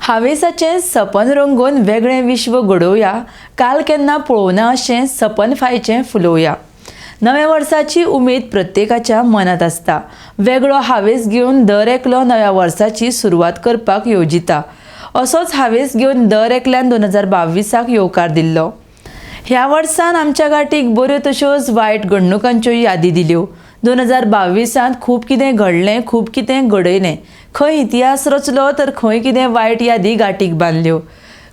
हावेसाचें सपन रंगोवन वेगळें विश्व घडोवया, काल केन्ना पळोवना अशें सपन फायचें फुलोवया. नव्या वर्साची उमेद प्रत्येकाच्या मनांत आसता. वेगळो हावेस घेवन दर एकलो नव्या वर्साची सुरवात करपाक येवजिता. असोच हावेस घेवन दर एकल्यान 2022 येवकार दिल्लो. ह्या वर्सान आमच्या गांठीक बऱ्यो तश्योच वायट घडणुकांच्यो यादी दिल्यो. 2022 खूब कितें घडलें, खूब कितें घडयलें. खंय इतिहास रचलो तर खंय कितें वायट यादी गांठीक बांदल्यो.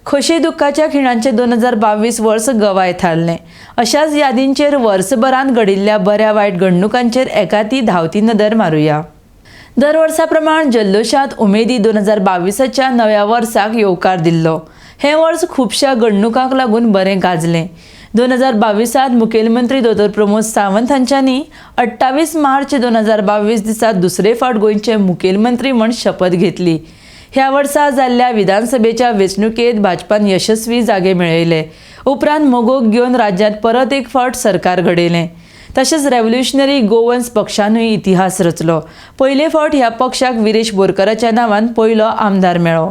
खोशी दुख्खाच्या खिणांचें 2022 वर्स गवाय थारलें. अशाच यादींचेर वर्सभरांत घडिल्ल्या बऱ्या वायट घडणुकांचेर एकादी धांवती नदर मारुया. दर वर्सा प्रमाण जल्लोशांत उमेदी 2022 नव्या वर्साक येवकार दिल्लो. हें वर्स खुबश्या घडणुकांक लागून बरें गाजलें. 2022 मुखेलमंत्री दोतोर प्रमोद सावंत हांच्यांनी 28 मार्च 2022 दिसा दुसरे फावट गोंयचे मुखेलमंत्री म्हूण शपथ घेतली. ह्या वर्सा जाल्ल्या विधानसभेच्या वेंचणुकेंत भाजपान यशस्वी जागे मेळयले. उपरांत मगोक घेवन राज्यांत परत एक फावट सरकार घडयलें. तशेंच रेव्होल्युशनरी गोवन्स पक्षानूय इतिहास रचलो. पयले फावट ह्या पक्षाक विरेश बोरकराच्या नांवान पयलो आमदार मेळ्ळो.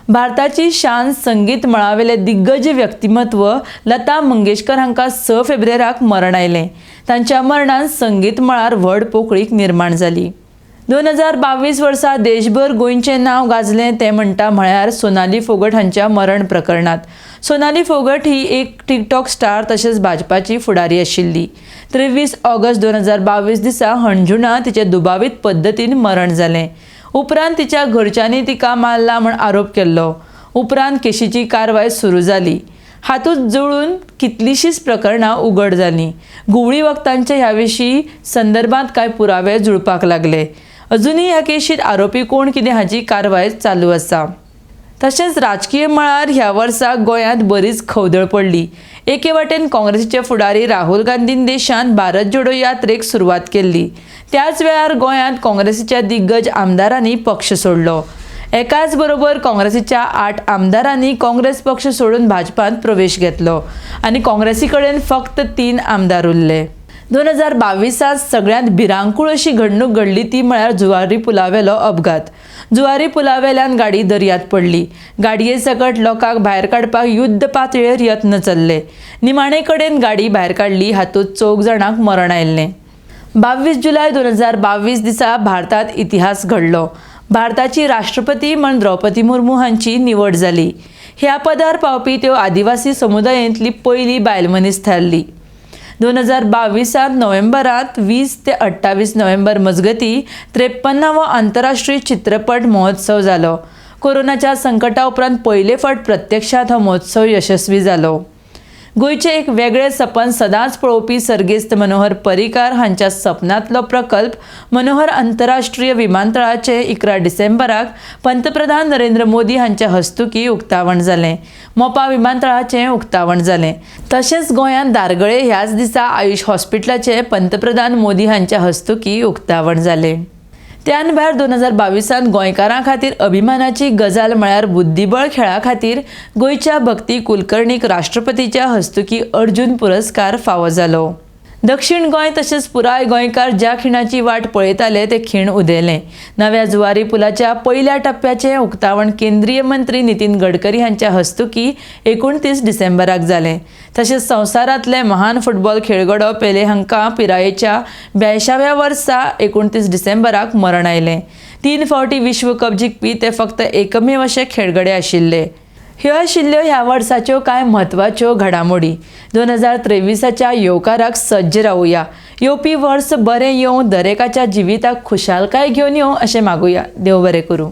भारताची शान, संगीत मळावेले दिग्गज व्यक्तिमत्व लता मंगेशकर हांकां 6 फेब्रुवाराक मरण आयलें. तांच्या मरणान संगीत मळार व्हड पोकळीक निर्माण जाली. 2022 वर्सा देशभर गोंयचें नांव गाजलें तें म्हणटा म्हळ्यार सोनाली फोगट हांच्या मरण प्रकरणांत. सोनाली फोगट ही एक टिकटॉक स्टार तशेंच भाजपाची फुडारी आशिल्ली. 23 ऑगस्ट 2022 दिसा हणजुणा तिचें दुबावीत पद्दतीन मरण जालें. उपरांत तिच्या घरच्यांनी तिका मारला म्हूण आरोप केल्लो. उपरांत केशीची कारवाय सुरू जाली. हातूंत जुळून कितलींशींच प्रकरणां उगड जालीं. घुंवळी वखदांचे ह्या विशीं संदर्भांत कांय पुरावे जुळपाक लागले. अजुनूय ह्या केशींत आरोपी कोण कितें हाची कारवाय चालू आसा. तशेंच राजकीय मळार ह्या वर्सा गोंयांत बरीच खवदळ पडली. एके वाटेन काँग्रेसीचे फुडारी राहुल गांधीन देशांत भारत जोडो यात्रेक सुरवात केल्ली. त्याच वेळार गोंयांत काँग्रेसीच्या दिग्गज आमदारांनी पक्ष सोडलो. एकाच बरोबर काँग्रेसीच्या 8 आमदारांनी काँग्रेस पक्ष सोडून भाजपांत प्रवेश घेतलो आनी काँग्रेसी कडेन फक्त 3 आमदार उरले. 2022 सगळ्यांत भिरांकूळ अशी घडणूक घडली ती म्हळ्यार जुवारी पुलावेलो अपघात. जुवारी पुलावेल्यान गाडी दर्यांत पडली. गाडये सकट लोकांक भायर काडपाक युद्ध पातळेर यत्न चल्ले. निमाणे कडेन गाडी भायर काडली. हातूंत 4 जाणांक मरण आयिल्लें. 22 जुलय 2022 दिसा भारतांत इतिहास घडलो. भारताची राष्ट्रपती म्हण द्रौपदी मुर्मू हांची निवड जाली. ह्या पदार पावपी त्यो आदिवासी समुदायेंतली पयली बायल मनीस थारली. 2022 नोव्हेंबरांत 20 ते 28 नोव्हेंबर मजगती 53वो आंतरराष्ट्रीय चित्रपट महोत्सव जालो. कोरोनाच्या संकटा उपरांत पयले फावट प्रत्यक्षांत हो महोत्सव यशस्वी जालो. गोंयचें एक वेगळें सपन सदांच पळोवपी सर्गेस्त मनोहर पर्रीकार हांच्या सपनांतलो प्रकल्प मनोहर आंतरराष्ट्रीय विमानतळाचें 11 डिसेंबराक पंतप्रधान नरेंद्र मोदी हांच्या हस्तुकीं उक्तावण जालें. मोपा विमानतळाचें उक्तावण जालें. तशेंच गोंयांत दारगळे ह्याच दिसा आयुष हॉस्पिटलाचें पंतप्रधान मोदी हांच्या हस्तुकीं उक्तावण जालें. त्यान भायर 2022 गोंयकारां खातीर अभिमानाची गजाल म्हळ्यार बुद्धिबळ खेळा खातीर गोंयच्या भक्ती कुलकर्णीक राष्ट्रपतीच्या हस्तुकीं अर्जुन पुरस्कार फावो जालो. दक्षिण गोंय तशेंच पुराय गोंयकार ज्या खिणाची वाट पळयताले ते खीण उदेलें. नव्या जुवारी पुलाच्या पयल्या टप्प्याचें उक्तावण केंद्रीय मंत्री नितीन गडकरी हांच्या हस्तुकीं 29 डिसेंबराक जालें. तशेंच संवसारांतले महान फुटबॉल खेळगडो पेले हांकां पिरायेच्या 82व्या वर्सा 29 डिसेंबराक मरण आयलें. 3 फावटी विश्व कप जिखपी ते फक्त एकमेव अशे खेळगडे आशिल्ले. ह्यो आशिल्ल्यो ह्या वर्साच्यो कांय म्हत्वाच्यो घडामोडी. 2023 येवकाराक सज्ज रावुया. येवपी वर्स बरें येवं, दरेकाच्या जिविताक खुशालकाय घेवन येवं अशें मागुया. देव बरें करूं.